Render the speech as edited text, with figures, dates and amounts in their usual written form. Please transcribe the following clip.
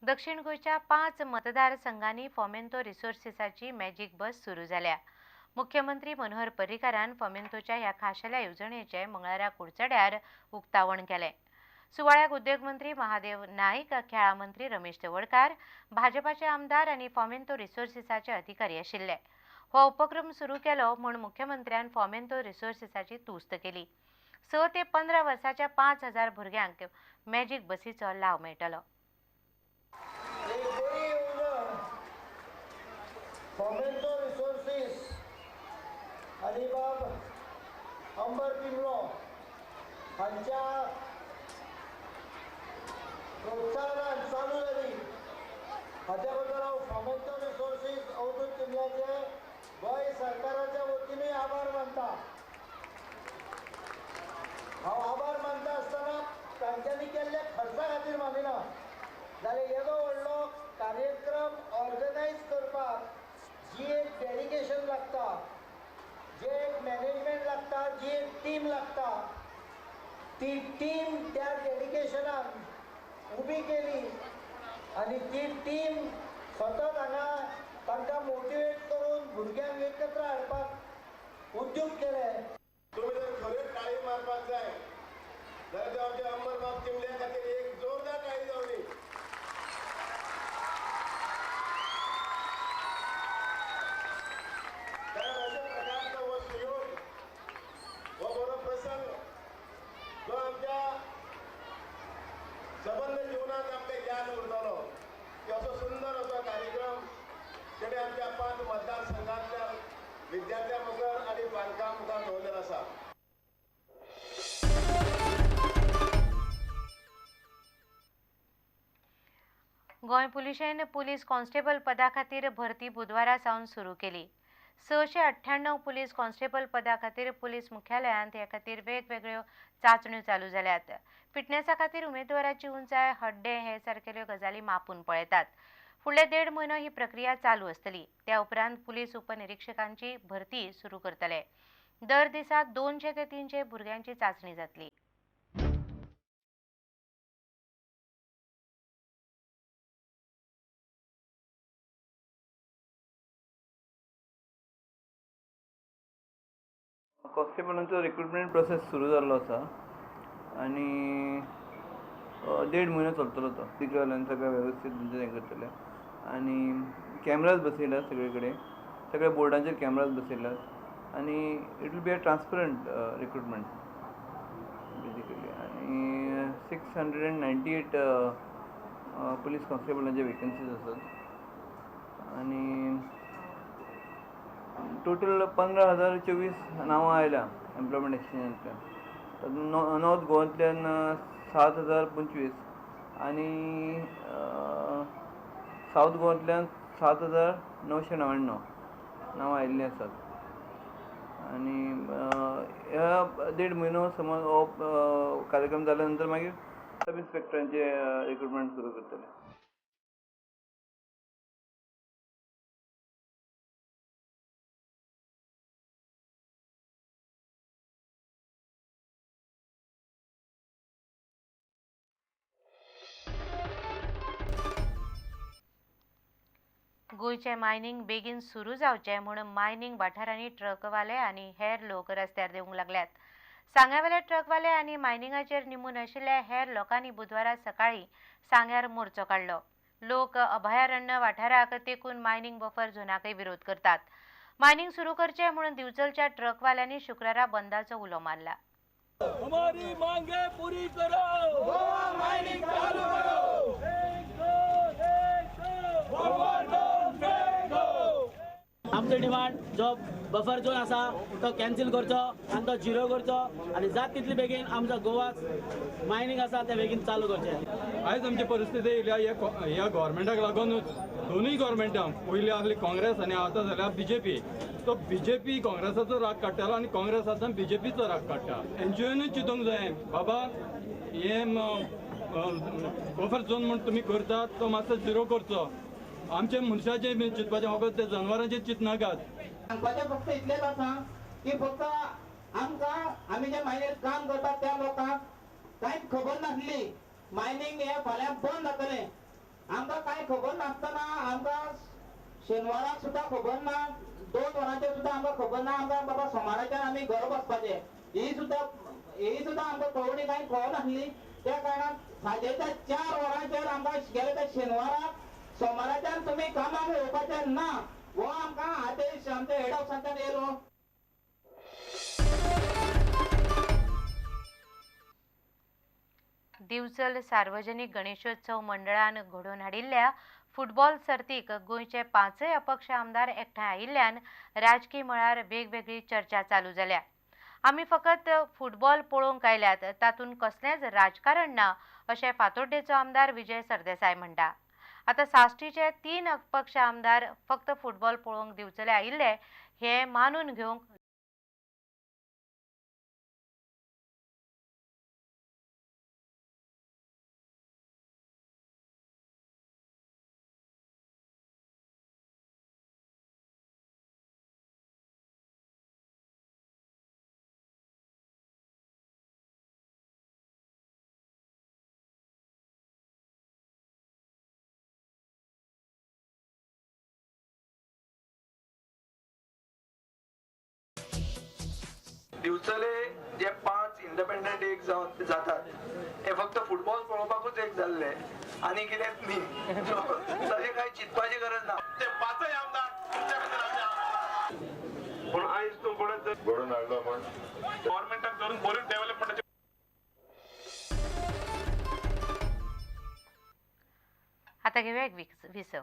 दक्षिण गोंयच्या 5 मतदारसंघांनी फोमेंतो रिसोर्सिसाची मॅजीक बस सुरू जाल्या. मुख्यमंत्री मनोहर पर्रीकारान फोमेंतोच्या ह्या खाशेल्या येवजणेचें मंगळारा कुडचड्यार उक्तावण केलें. सुवाळ्याक उद्देग मंत्री महादेव नाईक, खेळां मंत्री रमेश तवडकार, भाजपाचे आमदार आनी फोमेंतो रिसोर्सिसाचे अधिकारी आशिल्ले. हो उपक्रम सुरू केलो म्हूण मुख्यमंत्र्यान फोमेंतो रिसोर्सिसाची तुस्त केली. 6 ते 15 वर्साच्या 5000 भुरग्यांक मॅजीक बसीचो लाव मेळटलो. फोमेंतो रिसोर्सिस आनी बाब अंबर तिमलो हांच्या प्रोत्साहनान चालू जाली. हाच्या बद्दल हांव फोमेंतो रिसोर्सिस अवधूत तिमल्याचे गोंय सरकाराच्या वतीनूय आभार मानता. हांव आभार मानता आसतना तांच्यांनी केल्ल्या खर्चा खातीर मानिना, जाल्यार येदो व्हडलो कार्यक्रम ऑर्गनायज करपाक जी एक डेडिकेशन लागता, जे एक मॅनेजमेंट लागता, जी एक टीम लागता, ती टीम त्या डेडिकेशनान उबी केली आनी ती टीम सतत हांगा तांकां मोटिवेट करून भुरग्यांक एकत्र हाडपाक उद्योग केले. तुमी जर खरेंच टाळी मारपाक जाय जाल्यार आमच्या अंबरबाब चिमल्या खातीर एक जोरदार टाळी जावनी. कारण अशा प्रकारचो हो सुयोग, हो बरो प्रसंग जो आमच्या सबंद जिवनांत आमकां याद उरतलो की असो सुंदर असो कार्यक्रम तेणे आमच्या 5 मतदारसंघांतल्या विद्यार्थ्यां मुखार आनी पालकां मुखार दवरलेलो आसा. गोंय पुलिशेन पुलीस कॉन्स्टेबल पदा खातीर भरती बुधवारा सावन सुरू केली. 698 पुलीस कॉन्स्टेबल पदा खातीर पुलीस मुख्यालयांत हे खातीर वेगवेगळ्यो चांचण्यो चालू जाल्यात. फिटनेसा खातीर उमेदवाराची उंचाय, हड्डे हे सारकेल्यो गजाली मापून पळयतात. फुडले 1.5 म्हयनो ही प्रक्रिया चालू आसतली. त्या उपरांत पुलीस उपनिरीक्षकांची भरती सुरू करतले. दर दिसा 200 ते 300 भुरग्यांची चांचणी जातली. कॉन्स्टेबलांचो रिक्रुटमेंट प्रोसेस सुरू जाल्लो आसा आनी 1.5 म्हयनो चलतलो तो. फिजिकल सगळें वेवस्थीत हें करतले आनी कॅमराज बसयल्यात सगळे कडेन, सगळ्या बोर्डांचेर कॅमराज बसयल्यात आनी it will be a transparent recruitment basically. आनी 698 पुलीस कॉन्स्टेबलांचे वेकन्सीज आसात आनी टोटल 15,024 नांवां आयल्या एम्प्लॉयमेंट एक्सचेंजांतल्यान. नॉर्थ गोवांतल्यान 7,025 आनी सावथ गोवांतल्यान 7,999 नांवां आयिल्लीं आसात. आनी ह्या 1.5 म्हयनो समज हो कार्यक्रम जाल्या नंतर मागीर सब इन्स्पेक्टरांचे रिक्रुटमेंट सुरू करतले. गोंयचें मायनिंग बेगीन सुरू जावचें म्हूण मायनिंग वाठारांनी ट्रकवाले आनी हेर लोक रस्त्यार देंवूंक लागल्यात. सांग्यावेले ट्रकवाले आनी मायनिंगाचेर निंबून आशिल्ल्या हेर लोकांनी बुधवारा सकाळीं सांग्यार मोर्चो काडलो. लोक अभयारण्य वाठाराक तेकून मायनिंग बफर झोनाकय विरोध करतात. मायनिंग सुरू करचें म्हूण दिवचलच्या ट्रकवाल्यांनी शुक्रारा बंदाचो उलो मारला. हमारी मांगे पूरी करो, गोवा मायनिंग चालू करो. आमचो डिमांड जो बफर झोन आसा तो कॅन्सील करचो आनी तो झिरो करचो आनी जात तितली बेगीन आमचो गोवा मायनिंग आसा ते बेगीन चालू करचें. आयज आमची परिस्थिती येयल्या ह्या गव्हर्मेंटाक लागूनच. दोनूय गव्हर्मेंटांक पयलीं आसली काँग्रेस आनी आतां जाल्या बीजेपी. तो बीजेपी काँग्रेसाचो राग काडटालो आनी काँग्रेस आतां बीजेपीचो राग काडटा. एनजीओनूय चिंतूंक जाय बाबा हें बफर झोन म्हूण तुमी करतात तो मातसो झिरो करचो. आमचे मनशाचे चिंतपाचें फकत ते जनवरांचें चिंतनाकात. सांगपाचें फक्त इतलेंच आसा की फक्त आमकां आमी जे मायनीर काम करतात त्या लोकांक कांयच खबर नासली मायनींग हें फाल्यां बंद जातलें. आमकां कांय खबर नासतना, आमकां शेनवाराक सुद्दां खबर ना, 2 वरांचेर सुद्दां आमकां खबर ना, आमकां बाबा सोमाराच्यान आमी घर बसपाचें ही सुद्दां आमकां कळोवणी कांय कळनासली. त्या कारणान सांजेच्या 4 वरांचेर आमकां गेले त्या शेनवाराक सोमाराच्यान तुमी कामाक येवपाचें ना हो आमकां आदेश आमच्या हेड ऑफिसांतल्यान येयलो. दिवचल सार्वजनिक गणेशोत्सव मंडळान घडोवन हाडिल्ल्या फुटबॉल सर्तीक गोंयचे 5 अपक्ष आमदार एकठांय आयिल्ल्यान राजकी मळार वेगवेगळी चर्चा चालू जाल्या. आमी फकत फुटबॉल पळोवंक आयल्यात, तातूंत कसलेंच राजकारण ना अशें फातोड्डेचो आमदार विजय सरदेसाय म्हणटा. आतां साश्टीचे 3 अपक्ष आमदार फक्त फुटबॉल पळोवंक दिवचले आयिल्ले हें मानून घेवंक दिवचले जे 5 इंडिपेंडंट एक जातात हे फक्त फुटबॉल पळोवपाकूच एक जाल्ले आनी कितेंच न्ही. तशें कांय चिंतपाची गरज ना. ते 5 आमदार तुमच्या खातीर आमी पूण आयज तूं पळयत घडोवन हाडलो म्हण गव्हर्मेंटाक धरून बरी डेव्हलपमेंटाची. आतां घेवया एक विसव.